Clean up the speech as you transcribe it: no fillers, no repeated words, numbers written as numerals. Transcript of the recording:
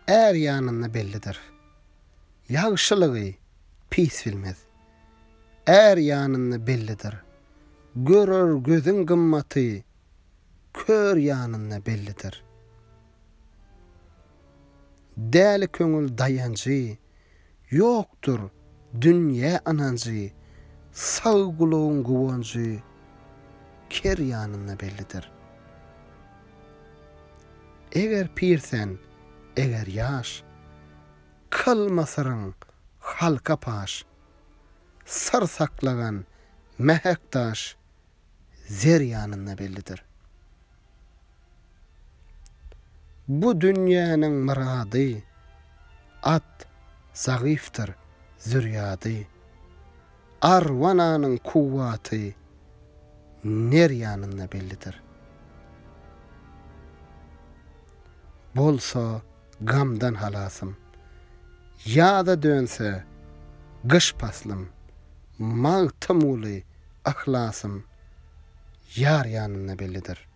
Är ýanynda bellidir. Ýagşylygy pis bilmez. Är ýanynda bellidir. Görer gözüň gymmaty kör ýanynda bellidir. Däli köňül daýanjy, ýokdur dünýä ynanjy, sag gulagyň guwanjy ker ýanynda bellidir. Eger pir sen, eger ýaş, kylma syryň halka paş, syr saklagan mähek daş zer ýanynda bellidir. Bu dünýäniň myrady, at zagyfdyr zürýady, arwananyň kuwwaty ner ýanynda bellidir. Bolsa gamdan halasym, ýaza dönse gyş paslym, Magtymguly yhlasym ýar ýanynda bellidir.